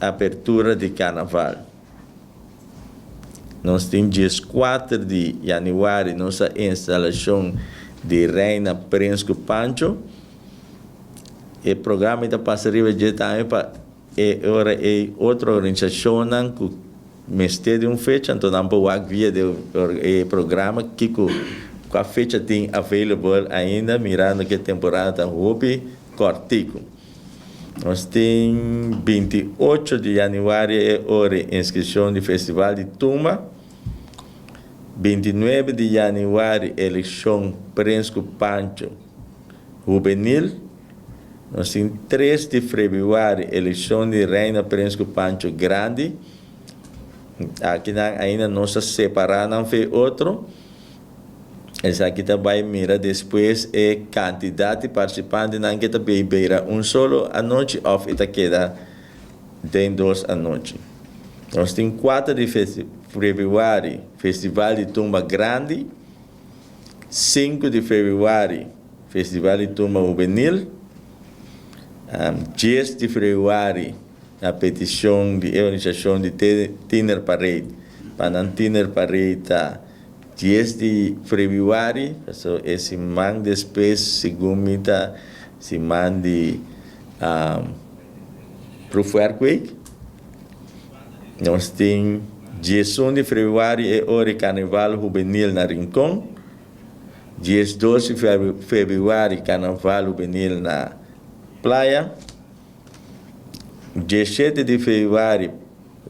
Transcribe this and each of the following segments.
Apertura di Karnaval. Nos tin 14 di yanüari nos instalashon di Reina Prens ku Pancho. E programa ta pasa riba dje tambe pa e ora e otro organisashonnan ku mester di un fecha, anto nan por wak via di e programa kiko kua fecha tin available ainda, mirando ku e temporada ta hopi kòrtiku. Nos tin 28 di yanüari e ora inskripshon di Festival di Tumba. 29 di yanüari elekshon Prens ku Pancho Hubenil. Nos tin 3 di febrüari elekshon di Reina Prens ku Pancho Grandi. Aki nan ainda nos a separá nan for otro. Esaki ta bai mira despues e kantidat di partisipantenan ku ta bei bira un solo anochi òf e ta keda den dos anochi. Nos tin 4 di febrüari Festival di Tumba Grandi, 5 di febrüari Festival di Tumba Hubenil, 10 di febrüari na petishon di e organisashon di Tiener Parade pa nan Tiener Parade ta 10 di febrüari, so e siman despues segun mi ta siman di Proefwerkweek. Nos tin 11 di febrüari e ora Karnaval Hubenil na Rincon. 12 di febrüari Karnaval Hubenil na Playa. 17 di febrüari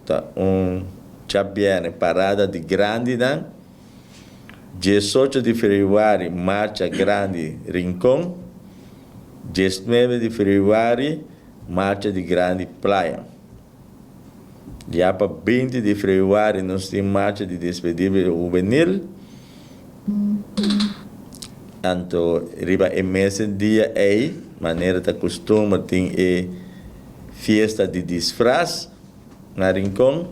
ta un djabièrnè parada di grandinan. 18 di febrüari marcha grandi Rincon. 19 di febrüari marcha di grandi Playa. Ya pa 20 di febrüari nos tin marcha di despedida hubenil. Anto riba e mesun dia ei, manera ta kustumber, tin e fiesta di disfras na Rincon.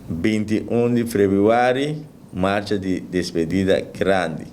21 di febrüari marcha di despedida grandi.